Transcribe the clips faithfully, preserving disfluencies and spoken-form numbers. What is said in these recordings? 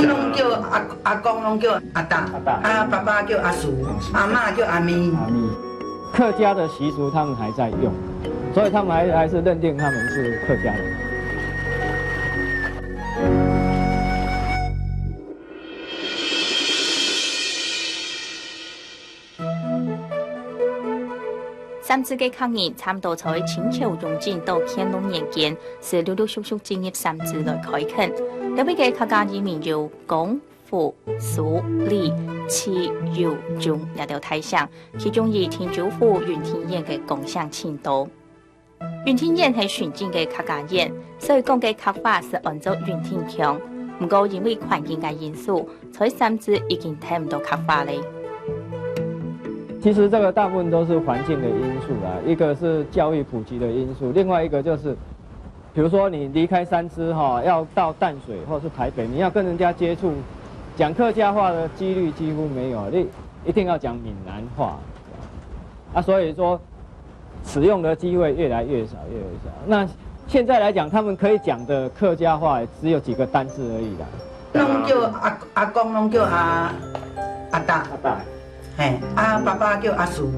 攏叫阿，阿公攏叫阿達，阿達。啊，爸爸叫阿叔，阿媽叫阿咪。阿咪。客家的习俗他们还在用，所以他们还，还是认定他们是客家人。 三芝个客人差毋多在清朝永靖到乾隆年間，就陸陸續續進入三芝來開墾。該位个客家移民有江、湖、蘇、李、徐、游、鍾這兜大姓，其中以定州府永定縣个江姓盡多。 永定縣係純正个客家縣，所以講个客話係安到永定腔。毋過因為環境个因素，在三芝已經聽毋到客話咧。其实这个大部分都是环境的因素啦，一个是教育普及的因素，另外一个就是，比如说你离开三芝哈，要到淡水或是台北，你要跟人家接触，讲客家话的几率几乎没有，你一定要讲闽南话。啊，所以说使用的机会越来越少，越来越少。那现在来讲，他们可以讲的客家话只有几个单字而已啦。拢叫阿，阿公拢叫阿，阿达，阿爸，嘿，啊，爸爸叫阿叔，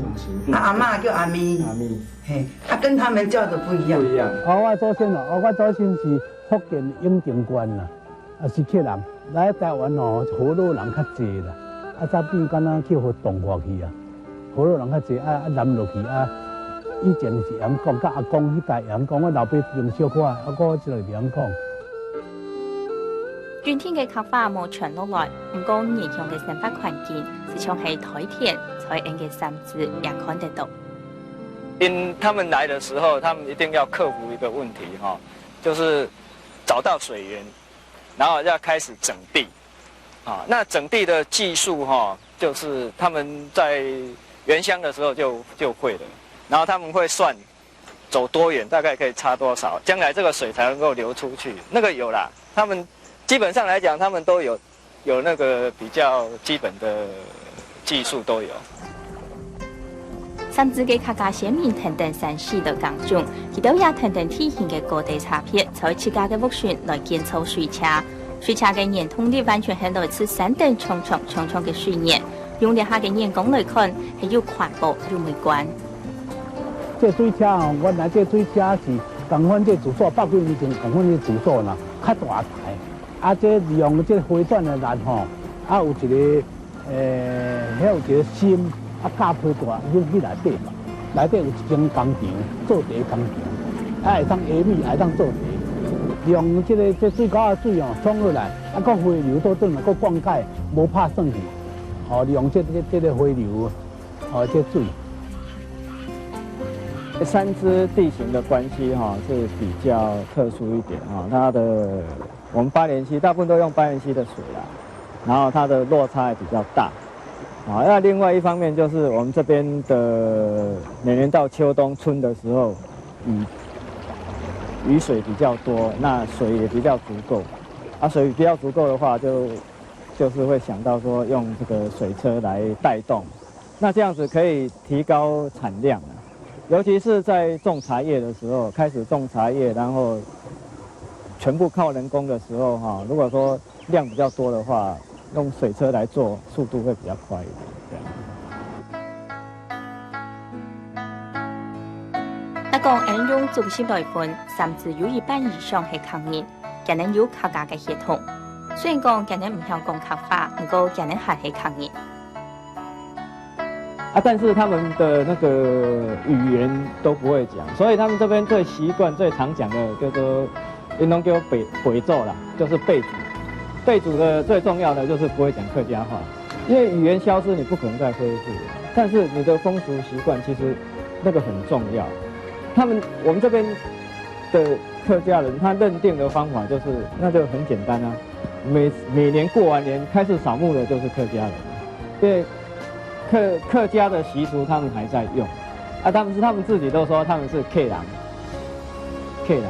啊，阿妈叫阿咪，阿咪，嘿，啊，跟他们叫的不一样不。一样。哦，我祖先哦，哦，我祖先是福建永定县啦，啊是客人，来台湾哦，河洛人较济啦，啊早变敢若去互同化去啊，河洛人较济啊，啊南落去啊，以前是会晓讲，甲阿公迄代会晓讲，我老爸用小可，啊我即个会晓讲。永定个客話無傳落來，毋過原鄉个生活環境，就像係台田、菜園个三芝也看得到。因他们来的时候，他们一定要克服一个问题哈，就是找到水源，然后要开始整地。啊，那整地的技术哈，就是他们在原乡的时候就就会了，然后他们会算走多远，大概可以差多少，将来这个水才能够流出去。那个有啦，他们基本上来讲，他们都有有那个比较基本的技术都有。 三芝个客家先民跈等山勢來耕種，佢兜也跈等地形个高低差別，在自家个屋脣來建造水車。水車个原動力完全係來自山頂長長長長个水源，用這下个眼光來看，係又環保又美觀。這水車吼，原來這水車是共款這自所，百幾年前共款這自所啦，較大台。啊，這利用這回轉的力吼，啊有一个 誒，遐有一个心，啊，架皮帶入去內底嘛，內底有一間工場，做茶工場，啊，會當下米，也會當做茶。用這个這水溝仔水哦，沖落來，啊，个回流倒轉來，个灌溉，無拍損去，哦，利用這个這个回流，哦，這水。三芝地形的关系哈，是比较特殊一点哈，它的 我们八年溪大部分都用八年溪的水啦，然后它的落差也比较大。啊，那另外一方面就是我们这边的每年到秋冬春的时候，雨雨水比较多，那水也比较足够。啊，水比较足够的话，就就是会想到说用这个水车来带动，那这样子可以提高产量啊。尤其是在种茶叶的时候，开始种茶叶，然后全部靠人工的时候，哈，如果说量比较多的话，用水车来做，速度会比较快一点，这样。 若講恁用族群來分，三芝有一半以上係客人，佢等有客家个血統。雖然講佢等毋曉講客話，毋過佢等還係客人。 啊，但是他们的那个语言都不会讲，所以他们这边最习惯、最常讲的叫做，因为叫北北咒啦，就是背祖。背祖的最重要的就是不会讲客家话，因为语言消失，你不可能再恢复了，但是你的风俗习惯其实那个很重要。他们我们这边的客家人，他认定的方法就是，那就很简单啊，每每年过完年开始扫墓的就是客家人，因为 客客家的习俗他们还在用，啊，他们是他们自己都说他们是客人，客人。